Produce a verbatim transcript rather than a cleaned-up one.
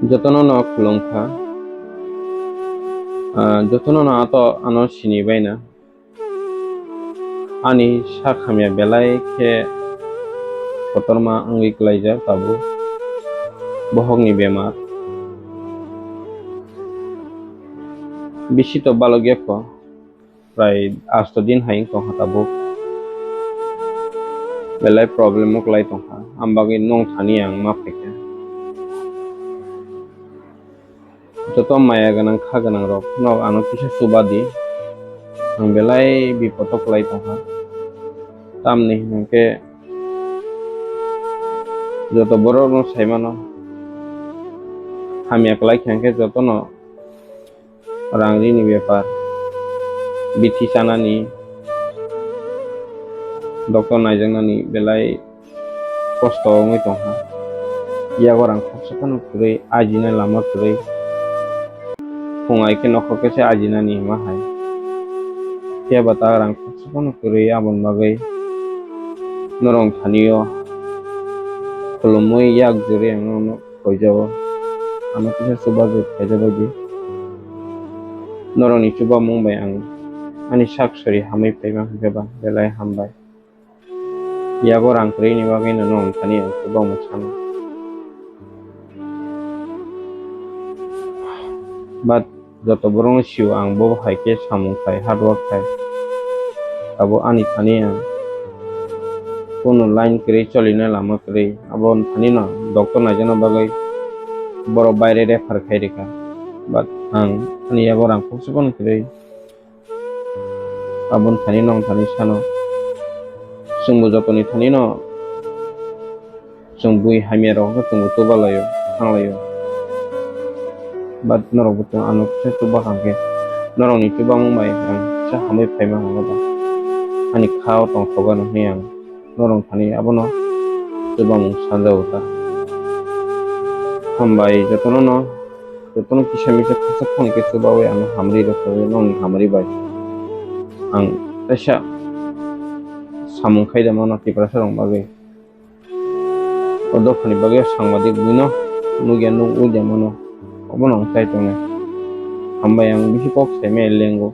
Jotono no khulumkha. Ah, jotono no ato ano sini baina. Ani sak hamya belai khe kotorma wngwi klaijak tabuk. Bohokni bemar. Bisi to balok ya kho. Prai asto din hai wng tongkha tabuk. Belai problem o kwlai tongkha. Am bagwi nong thani ang ma phaikha. Joto maya gwnang kha gwnang rok no ano kisa chuba di. Ang belai bipot o kwlai tongkha. Tamni hinkhe joto borok no sai mano. Hamya kwlai kha hinkhe jotono rang rini bepar, bithi chanani, doctor naijaknani belai kosto wngwi tongkha. Yago rang khoroksa phano kwrwi, ajina lama kwrwi. Phung ai khe nokhor khe se ajinani hima hai. Phiya ba ta rang khoroksa phano kwrwi, aboni bagwi norok thani o khulumui yak juri ang nono koijao. Ano kisa chubachu khaijak bai di. Norokni chubamung bai ang ani sak sori hamwi phaima hwnkhe ba belai hambai. Yago rang kwrwini bagwi no nwng thani ang chubamung sano. But joto borokno sio ang bo hai khe samung khai, hard work khai. Abo ani thani ang kunu line kwrwi cholina lama kwrwi. Abo thani no doctor naijakna bagwi borok baire refer khai rikha. But ang ani yago rang khoroksa phano kwrwi. Aboni thani nwng thani sano. Chwngbo jotoni thani no chwng bui hamya rok wngkha chwngbo chuba laio, thang laio. But norok bo chwng ano kisa chuba kha khe norokni chubamung bai ang kisa hamwi phaima hwnwi ba ani kha o tongthok gano hwnwi ang norok thani abono chubamung sanjago ta. Hambai jotono no, jotono kisa misa khoroksa phano khe chubawi ano hamri rw khawi nongni hamri bai ang kaisa samung khai da mano Tiprasa rok bagwi. O dophani bagwi sangbadik buino nukya nuk ui da mano, obono ang chai tongnai. Hambai ang bisi kok saimaya lengo.